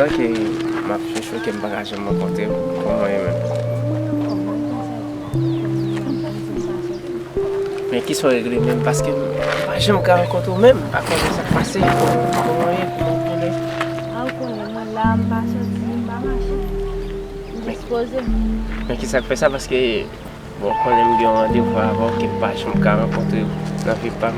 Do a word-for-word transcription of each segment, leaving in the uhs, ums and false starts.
Ok, m ap chèche ke m pa ka janm rankontre w. Kòman w ye menm? Men kisa w regle menm? Paske m pa janm ka rankontre w menm. M pa konnen sa k pase. Kòman w ye? Kòman w konnen? A, ou konnen, mwen la, m pa soti, m pa mache. M dispoze. Men kisa k fè sa? Paske Bon, konnen m gen yon randevou avè w ke m pa janm ka rankontre w nan vi pa m.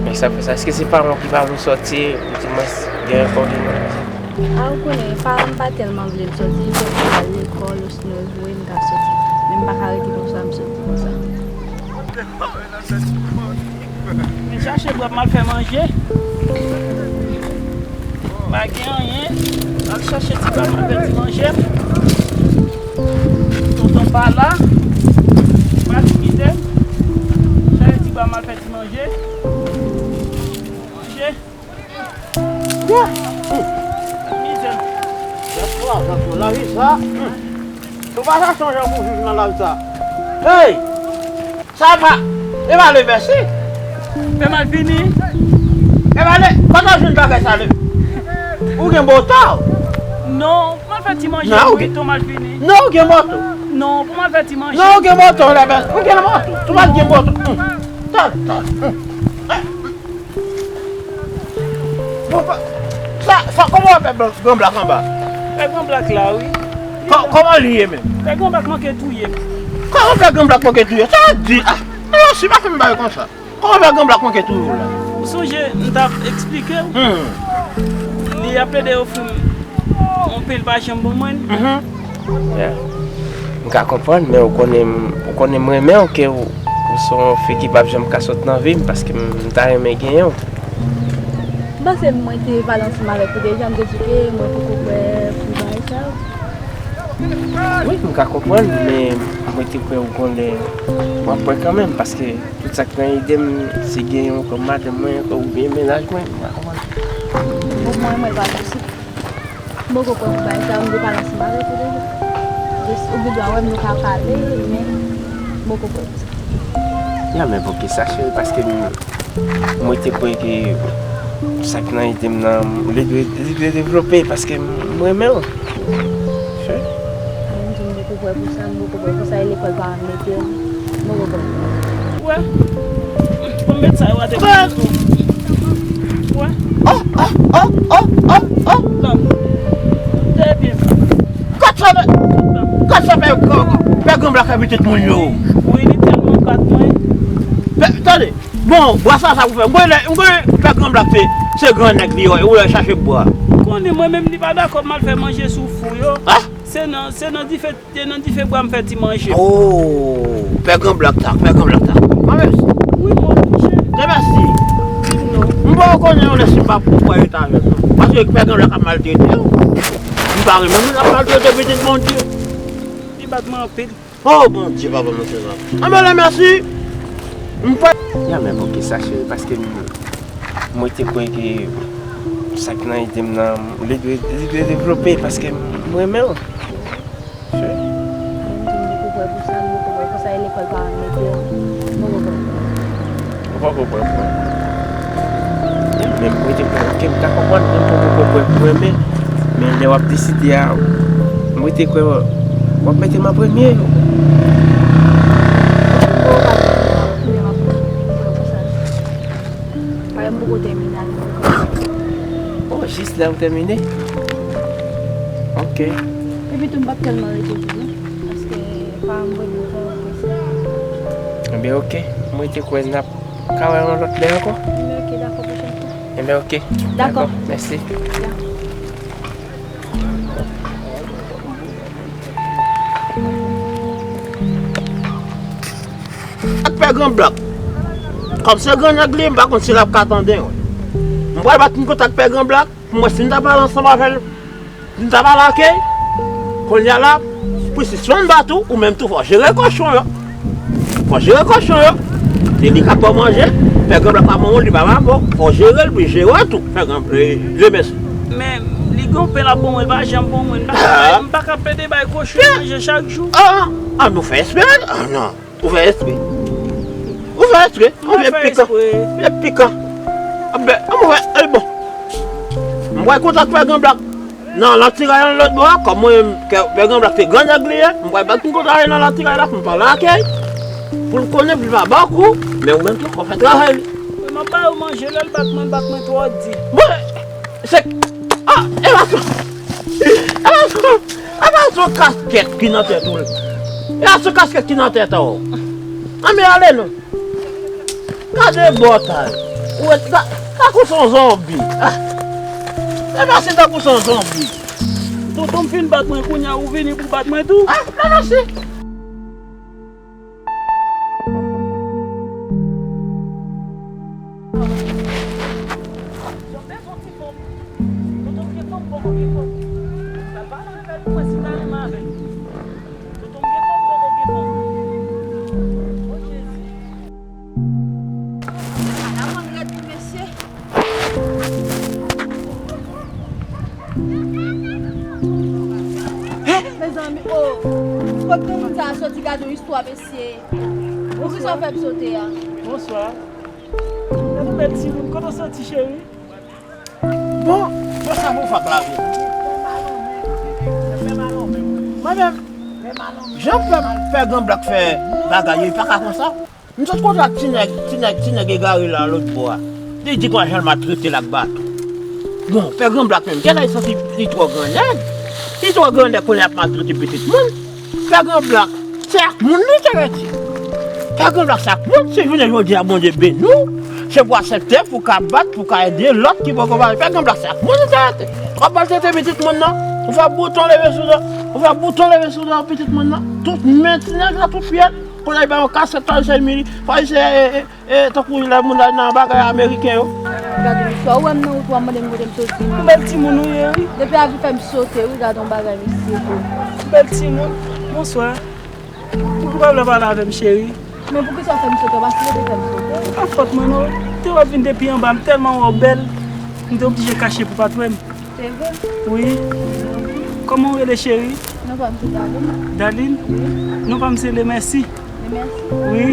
Men sa fè sa, èske se paran w ki pa vle w sòti, oudimwens gen yon konvenans? A, ou konnen, paran m pa tèlman vle m sòti, fòk m al lekòl, osinon yo voye m ka sòti. Men m pa ka rete konsa, m soti konsa. Men chache bwa m al fè manje. Pa gen anyen. Al chache ti bwa m al fè ti manje. Tonton pa la. Li pa di kite m. Chache ti bwa m al fè ti manje. Manje. Bon. Mizè. Gad sa, gad sa, lavi sa. Ou pa sa sonje pou viv nan lavi sa. Hey! Sa pa, e pa le mèsi. Fè mal fini. E pa le, kote w jwenn bagay sa le? Ou gen moto? Non, pou mal fè ti manje. Non, ou gen moto. Non, pou mal fè ti manje. Non, ou gen moto, le mèsi. Ou gen moto. Tou mal gen moto. Hmm. Tan, tan. Hmm. Bon, pa, sa, sa, kòman w ap fè gran, gran blak anba? Fè gran blak la, wi. Kò-, kòman li ye menm? Fè gran blak manke touye m. Kòman fè gran blak manke touye? Sa w di? Ah, non, si pa fè m bagay konsa. Kòman fè gran blak manke touye w la? Ou sonje, m t ap eksplike w? Hmm. Li ap plede ofri m yon pil pa janm bon mwen. Mhm. Yeah. M ka konprann, men ou konnen m, ou konnen m renmen w, ke w, ou se yon fi ki p ap janm ka sot nan vi m, paske m, m ta renmen genyen w. M panse mwen te pale ansanm avèk ou deja, m te di ke mwen poko prè pou bagay sa yo. Wi, m ka konprann, men mwen te kwè ou gon lè w ap prè kanmenm, paske tout sa k nan ide m, se genyen w kòm madanm mwen, oubyen mennaj mwen, m ka konprann. Bon, mwen, mwen pa posib. M poko prè pou bagay sa, m te pale ansanm avèk ou deja. Jis, ou gen dwa wè m, nou ka pale, men m poko prè pou sa. Ya, men bon, ki sa, cheri, paske m, mwen te kwè ke sa k nan ide m nan, li dwe, li dwe devlope, paske m, m renmen w. Cheri. Mwen di m poko prè pou sa, m poko prè pou sa, e lekòl pa mete m. Mwen konprann. Wè. Bon, met sa yo atè pou tou. Wè. Oh, oh, oh, oh, oh, oh. Tan. Te byen. Kat sa, kat sa pè, pè gran blak fè pitit moun yo. Wi, li tèlman bat mwen. Pè, tande. Bon, bwa sa, sa pou fè. Mwen, lè, mwen, pè gran blak se, se gran nèg li, ou lè chache bwa. Konnen mwen menm li pa dakò m al fè manje sou fou yo. Ah? Se nan, se nan dife, se nan dife bwa m fè ti manje. Oh, pè gran blak sa, pè gran blak sa. Mwen menm. Wi, mwen touche. Te mèsi. Non. M pa konnen yon lè si m pa pou pwa rete avèk nou. Paske pè gran blak ap maltrete yo. M pa renmen moun ap maltrete pitit Bondye. Li bat mwen anpil. Oh, Bondye, papa, mwen se sa. Anben, lè mèsi. M pa. Ya, men bon, ki sa, cheri, paske m, mwen te kwè ke sa k nan ide m nan, li dwe, li dwe devlope, paske m renmen w. Cheri. Mwen di m poko prè pou sa, m poko prè pou sa, e lekòl pa mete m. Mwen poko prè. Ou poko prè pou. Men mwen te kwè, ok, m ka konprann, men m poko prè pou renmen. Men lè w ap deside a, mwen te kwè w ap mete m an premye. Bon, pa di m nan, kounye a m ap prè pou sa. Parèt m poko tèmine al lekòl. Oh, jis lè w tèmine? Ok. Epi tou, m p ap tèlman rete tou, non. Paske paran m voye m nan travay. Enben, ok. Mwen te kwè n ap ka wè yon lòt lè ankò. Enben, ok, dakò, pwochèn fwa. Enben, ok. Dakò. Dakò, mèsi. Ya. Ak pè gran blak. Kòm se gran nèg li, m pa konn si l ap ka tande, wè. M pral bat yon kout ak pè gran blak, pou m wè si n ta pale ansanm avè l. Si n ta pale, ok. Kounye a la, pou sispann bat ou, ou menm tou fò jere kochon yo. Fò jere kochon yo. Se li k ap ba w manje, pè gran blak pa ban w, li pa ba w. Fò jere l, pou jere w tou, pè gran, e, Dieu merci. Men, li gon pen l ap ban mwen, l pa janm ban mwen. M pa ka, m pa ka pede bay kochon manje chak jou. Ah, ah, nou fè espre? Ah, non. Ou fè espre. Ou fè espre. Ou vye pikan. Vye pikan. Anben, ann wè, e bon. M wè kontak pè gran blak. Nan latiray an lòt bò a, kòm mwen menm, kè Pè Gran Blak se gran nèg li ye, m pral bat m kontre l nan latiray la pou m pale ak li, pou l konnen, pou l pa ba w kou, men ou menm tou, fò w fè travay li. Mwen m ap ba yo manje, lè l bat mwen, l bat mwen twò di. Bon, se, ah, e pa sou, e pa sou, e pa sou kaskèt ki nan tèt ou. E pa sou kaskèt ki nan tèt ou. Anben ale non. Gade bòtay. Ou wè, ka, ka kou se yon zonbi. Ah. E pase tankou se yon zonbi. Tonton m fin bat mwen, kounye a ou vini pou bat mwen tou. Ah, non, mèsi. Tonton m gen fanm, poko gen fanm. Sa pa nan revèl pou mwen si m ta renmen avè l. Tonton m gen fanm, poko gen fanm. O Jezi. Ala fanm rèd wi mesye. Mezanmi, oh. Kot granmoun sa a soti, gade yon istwa mesye. Poukisa w fè m sote a? Bonswa. Gade bèl timoun, kote w soti cheri? Bon, bon sa pou fap la vre. Mwen menm, jan pè, pè Gran Blak fè bagay yo, li pa ka konsa. M sot kontre ak ti nèg, ti nèg, ti nèg egare la lòt bò a. Li di kòman jan l maltrete l ak baton. Bon, pè Gran Blak menm, genlè li santi li twò gran nèg. Li twò gran nèg kounye a ap maltrete pitit moun. Pè Gran Blak, se ak moun li te rete. Pè Gran Blak se ak moun, si jounen jodi a Bondye beni w, se pou w aksepte, pou w ka bat, pou w ka ede lòt ki poko bay. Pè Gran Blak se ak moun li te rete. W ap maltrete pitit moun nan, ou fè bouton leve sou do, ou fè bouton leve sou do pitit moun nan. Tout men ti nèg la, tout pye l, kounye a li bay yon kaskèt, fè l se mili, fè l se, e, e, E, tankou lè moun la nan bagay ameriken yo. Gade m swa, ou wè m nan wout, w ap mande m kote m soti. Yon bèl timoun ou ye, wi. Depi avi fè m sote, wi, gade yon bagay, mesye, tou. Bèl timoun, bonswa. Poukisa w pa vle pale avè m, cheri? Men poukisa w fè m sote? Paske w te fè m sote. Pa fòt mwen, non. M te wè w vin depi anba, m tèlman wè w bèl, m te oblije kache pou w pa t wè m. Se vre? Wi. Kòman w rele, cheri? Non pa m se Darline. Darline? Wi. Non pa m se Lemèsi. Lemèsi. Wi.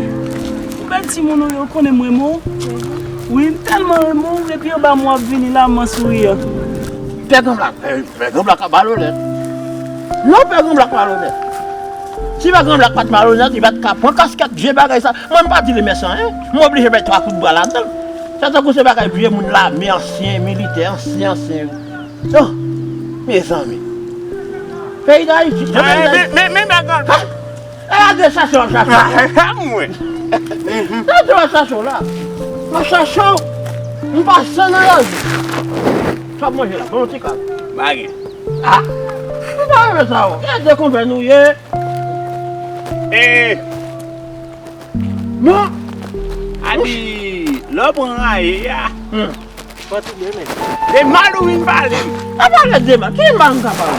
Ou bèl timoun ou ye, ou konnen m renmen w. Se vre. Wi, m tèlman renmen w, epi anba m w ap vini la, m an souri an. Pè Gran Blak, pè, pè Gran Blak malonèt. Non, pè Gran Blak malonèt. Si pè Gran Blak pa t malonèt, li pa t ka pran kaskèt vye bagay sa. Mwen, m pa di Lemèsi anyen. M oblije bay twa kout bwa ladan l. Se tankou se bagay vye moun lame, ansyen militè, ansyen, ansyen. Oh, mezanmi. Peyi Dayiti, jan peyi Dayiti. Men, men, men, men, men, men, e, gade chache w ap chache. A, mwen. Gade w ap chache w la. M ap chache w. M pase nan lari. Sa w ap manje la, bon, ti kal. Pa gen. A, m pa renmen sa, w. Gade konpè nou ye. E. Non. A di, lè w pran rayi a. Hmm. Pati de men. De mal ou vin pale m. Pa pale de mal. Ki mal m ka pale?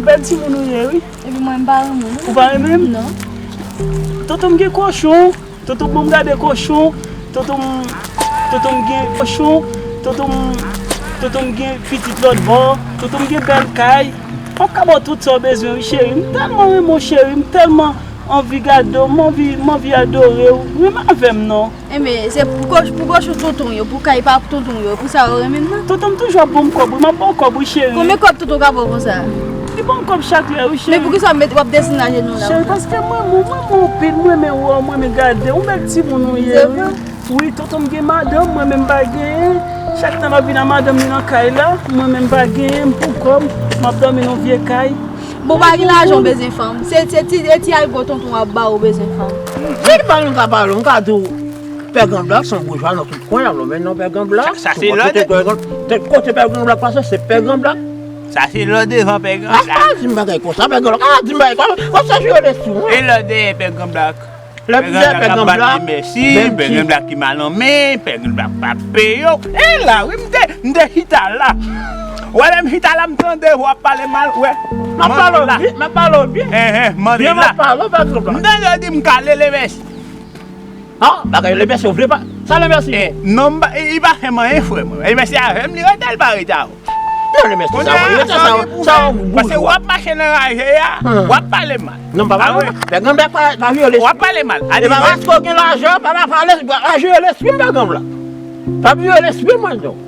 Bèl timoun ou ye, wi. Epi mwen, m pa renmen w, non. Ou pa renmen m? Non. Tonton m gen kochon. Tonton m, ban m gade kochon. Tonton m, tonton m gen kochon. Tonton m, tonton m gen pitit lòt bò. Tonton m gen bèl kay. M ap ka ba w tout sa w bezwen, wi, cheri. M tèlman renmen w, cheri. M tèlman anvi gade w. M anvi, m anvi adore w. Renmen avè m, non. Enben, se pou koch-, pou kochon tonton yo, pou kay pa tonton yo, pou sa yo renmen m nan. Tonton m toujou ap ban m kòb, wi, m ap ba w kòb, wi, cheri. Konbyen kòb tonton ka ba w konsa? Li ban m kòb chak lè, wi, cheri. Men poukisa w met, w ap desann ajenou la konsa? Cheri, paske mwen, mwen, mwen, mwen anpil, mwen renmen wè w, mwen renmen gade w, yon bèl timoun ou ye, wi. Se vre? Wi, tonton m gen madanm, mwen menm m pa genyen. Chak tan l ap vin a madanm li nan kay la, mwen menm m pa genyen, m pou kò m, m ap dòmi nan yon vye kay. Bon, pa gen lajan w bezwen fanm. Se, se ti, se ti algo tonton w ap ba w bezwen fanm. Ki pale m ka pale, m ka di w. Pè Gran Blak se yon boujwa nan tout kwen, y ap lonmen non Pè Gran Blak. Sa, sa se lòd. Kote Pè Gran, kote Pè Gran Blak pase, se Pè Gran Blak. Sa se lòd devan Pè Gran Blak. A, pa di m bagay konsa, Pè Gran Blak. A, di m bagay konsa, konsa jwe lespri w, wi. E lòd dèyè Pè Gran Blak. Lè m di Pè Gran Blak, Pè Gran Blak ki mal lonmen, Pè Gran Blak pa peye w. E la, wi, m te, m te chita la. Ou wè, lè m chita la, m tande w ap pale mal, ou wè. M ap pale w byen, m ap pale w byen. Byen m ap pale w, Pè Gran Blak. M tande w di m kale Lemèsi. Ah, bagay Lemèsi, ou vle pa. Sa Lemèsi? Eh, non, m pa, li pa fè m anyen, frè mwen. Lemèsi avè m, li rete, li pa rete avè w. Byen Lemèsi, sa, sa, sa, sa, paske w ap mache nan raje a, w ap pale mal. Non, pa pale mal. Pè Gran Blak pa, pa vye lespri. W ap pale mal. E pa paske w gen lajan, pa, pa pale, pa vye lespri m, Pè Gran Blak. Pa vye lespri mwen, non.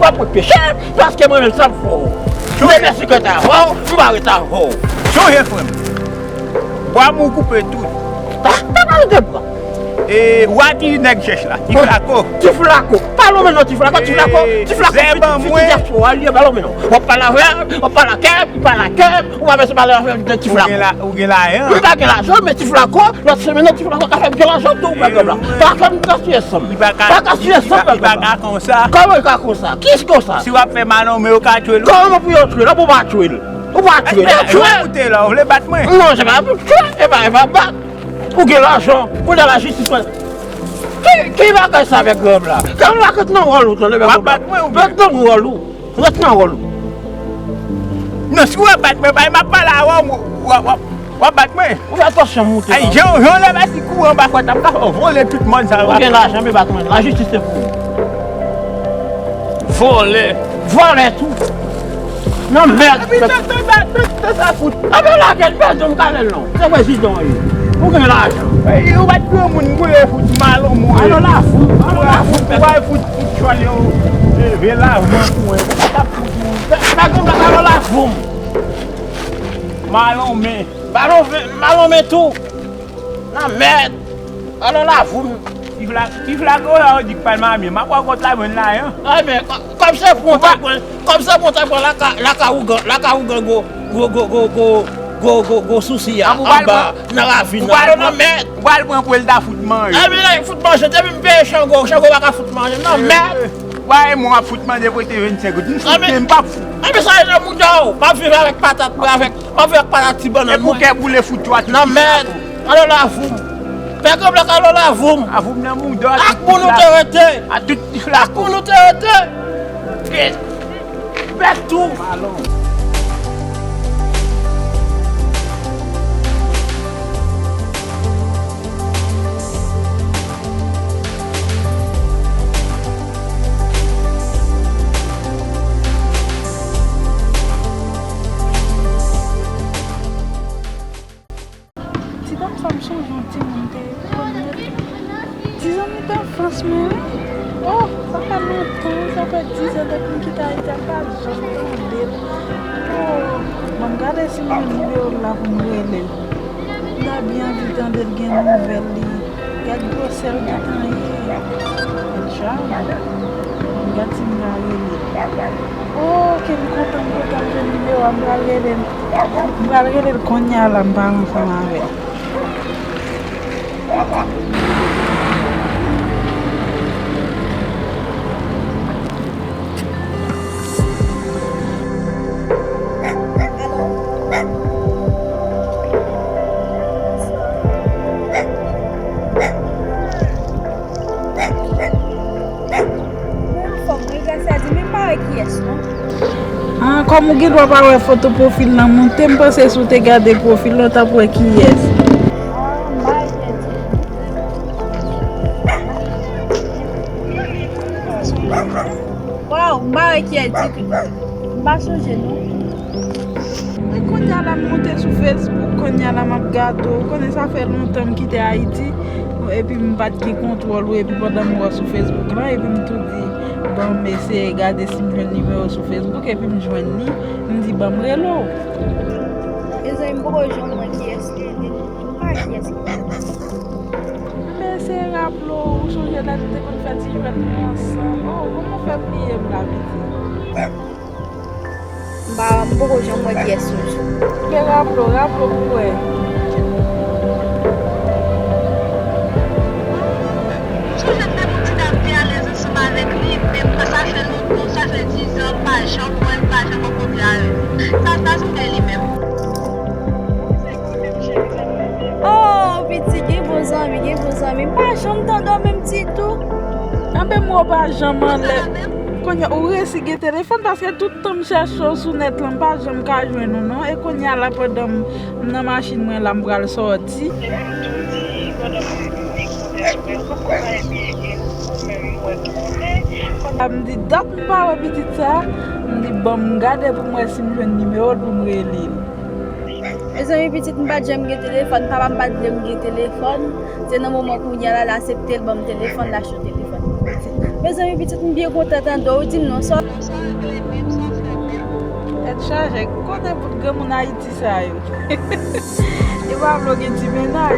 w ap repeche, paske mwen menm sa m fè w. M te mèsi kè ta avè w, m pa ret avè w. Chonje, frè m. Bwa mou koupe tou. Ta, ta pale de bwa. E, wa ti nèg chèch la, ti flako. Ti flako. Pa lonmen non, ti flako, ti flako, ti flako, zèb an mwen. Fiti dyaspora li ye, pa lonmen non. W ap pale avè l, w ap pale ak kè, li pale ak kè, ou pa bezwen pale avè l de ti flako. Ou gen la, ou gen lajan. M pa gen lajan, men ti flako, lòt semèn nan, ti flako ka fè m gen lajan tou, pèp la. Pa fè m gaspiye san m. Pa gaspiye san m, pèp la. Li pa ka konsa. Kòman li ka konsa? Kiyès konsa? Si w ap fè malonmen, yo ka tchwe l. Kòman pou yo tchwe l? Ou pa tchwe l. Ou pa tchwe l. Yo tchwe. Ou moute la, ou vle bat mwen? Non, se pa pou tchwe, e pa, e pa bat. Ou gen lajan, kounye a lajistis wè. Ki, ki bagay sa avèk granm la? Granm la ret nan wòl ou, tande, bèk bat mwen oubyen? Ret nan wòl ou. Ret nan wòl ou. Non, si w ap bat mwen, bay, m ap pale avè w, w ap, w ap, w ap bat mwen. Ou fè tansyon moute la. Ay, jan, jan lè basi kouran pa fè, t ap ka fè w vole tout mòn sa yo. Ou gen lajan, men bat mwen. Lajistis se pou ou. Vòlè. Vòlè tou. Nan mèd. Epi tan, tan, tan, tan, tan sa fout. Epi lage l, pèdi m kale l non. Se prezidan w ye. Ou gen lajan. Ey, ou bat granmoun, boule fout malon mwen. Alò la fout, alò la fout, pèdi. Ou al fout, fout chwal yo. Leve lavan pou mwen. Sa t ap fout ou. Pèdi m kale l la fout. Malonmen. Malonmen, malonmen tou. Nan mèd. Alò la voum. Ti fla, ti flago la, yo di k pral mamye. M ap wè kont la jwenn lajan. Ay, men, kò-, kòm se pou w ta pran, kòm se pou w ta pran laka, laka ougan, laka ougan gwo, gwo, gwo sousi a, anba, nan ravin nan. Alò nan mèd. Ou pral pran pou l ta fout manje. Ay, men, fout manje, depi m peye Chango, Chango pa ka fout manje. Nan mèd. Wa e mwen w ap fout mande prete vennsenk goud. M fout, men m p ap fout. Anben sa e nan bouda w. M ap viv avèk patat mwen, avèk, m ap viv ak patat ti bannann mwen. E pou kè boule fout yo a tout. Nan mèd. Alò la voum. Pè Granblòk, alò la voum. A voum nan bouda w. Ak moun ou te rete. A tout ti flago. Ak moun ou te rete. Bèt tou. Malon. Ti dam sa, m sonje yon timoun te ekri l. Ti zanmi t anfans mwen wi. Oh, sa fè lontan wi, sa fè diz an depi m kite Ayiti, m pa janm tande l. Oh, ban m gade si m jwenn nimewo l la pou m rele l. M ta byen anvi tande l, gen nouvèl li. Gad gwosè l gentan ye. Gad sa. Gad si m ka rele l. Oh, ke m kontan, m kontan m jwenn nimewo a, m pral rele l. M pral rele l kounye a la, m pale ansanm avè l. Kòm ou gen dwa pa wè foto pwofil lan moute, m panse si w te gade pwofil lan, w t ap wè kiyès. Waw, m pa wè kiyès ditou. M pa sonje non. Men kounye a la m moute sou Facebook, kounye a la m ap gade w. Ou konnen sa fè lontan m kite Ayiti, epi m pa t gen kontwòl ou, epi pandan m wè w sou Facebook lan, epi m tou di, bon, m eseye gade si m jwenn nimewo sou Facebook, epi m jwenn li, m di, ban m rele w. Mezanmi, m poko janm wè kiyès li ye. M pa kiyès ki te. M eseye raple w, ou sonje lè nou te konn fè ti jwèt nou ansanm? Oh, kòman w fè bliye m la, pitit? M pa, m poko janm wè kiyès ou ye. Ke raple w, raple w pou wè. Ou sonje m te konn di m ap te alèz ansanm avèk li, men sa fè lontan, sa fè dizan, m pa janm wè l, m pa janm rankontre avè l. Sa, sa se li menm. Oh, pitit, gen bon zanmi, gen bon zanmi. M pa janm tande w menm ditou. Anben, m wè w pa janm anlè. Kounye a, ou resi gen telefòn, paske tout tan m chèche w sou nèt lan, m pa janm ka jwenn ou non. E kounye a la, pandan m, m nan machin mwen la, m pral sòti. Epi m tou di, pandan m te konnen sou Facebook la, epi gen ou menm mwen tou konnen. Kounye a m di, dat m pa wè pitit sa, m di, ban m gade pou m wè si m jwenn nimewo l pou m rele l. Mezanmi, pitit, m pa t janm gen telefòn, papa m pa t vle m gen telefòn. Se nan moman kounye a la, l aksepte l ban m telefòn, l achte yon telefòn pou pitit. Mezanmi, pitit, m byen kontan tande w, di m non, sa w regle menm, sa w fè menm. Tèt chaje, konnen bout granmoun Ayiti sa yo. Yo pa vle w gen ti mennaj.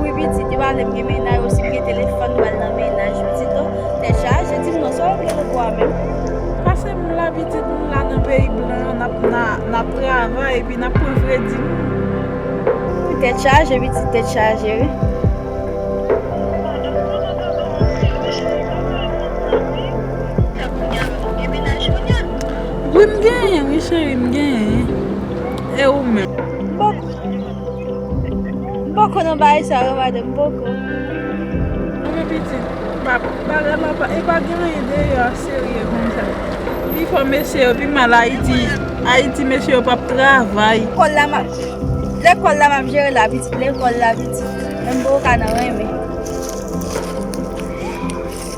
Wi, pitit, yo pa vle m gen mennaj, osi m gen telefòn, m al nan mennaj, pitit, oh. Tèt chaje, di m non, sa w regle nan kò a menm. Pase m la, pitit, m la nan peyi blan, n ap, n a, n ap travay, epi n ap pran kredi nou. Tèt chaje, pitit, tèt chaje, wi. Wi, m genyen, wi, cheri, m genyen. E ou menm? Bon. M poko nan bagay sa yo, madanm, m poko. Anben pitit, pa, bagay la pa, e pa gen anyen deyò serye konsa. Pifò mesye yo pi mal Ayiti. Ayiti, mesye yo p ap travay. Lekòl la m ap, lekòl la m ap jere la, pitit, lekòl la, pitit. Men m poko ka nan renmen.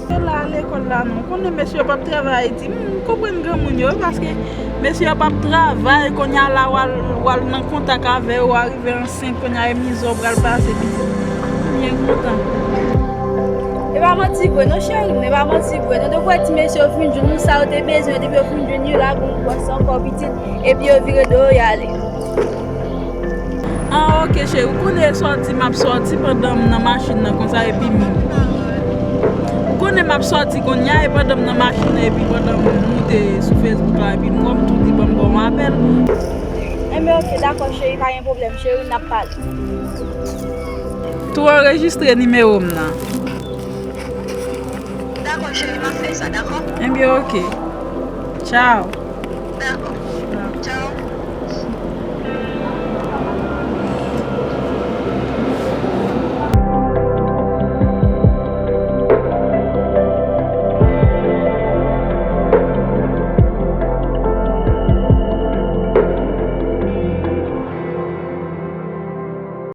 Se la lekòl la non. Konnen mesye yo p ap travay Ayiti. M konprann granmoun yo, paske mesye yo p ap travay, kounye a la w al, w al nan kontak avè yo, w al rive ansent, kounye a e mizè w pral pase pitit. M byen kontan. E pa manti vre non, cheri m, e pa manti vre non. Depi w wè ti mesye yo fin jwenn nou sa yo te bezwen, depi yo fin jwenn yo lage yon gwòs ankò pitit, epi yo vire do yo y ale. Ah, ok, cheri, ou konnen e sòti m ap sòti pandan m nan machin nan konsa, epi m, ou konnen m ap sòti kounye a, e pandan m nan machin nan, epi pandan m moute sou Facebook la, epi m wè m tou di ban m ba w apèl. Enben, ok, dakò, cheri, pa gen pwoblèm, cheri, n ap pale. Tou anrejistre nimewo m nan. Dakò, cheri, m ap fè sa, dakò? Enben, ok. Tchao. Dakò. Tchao.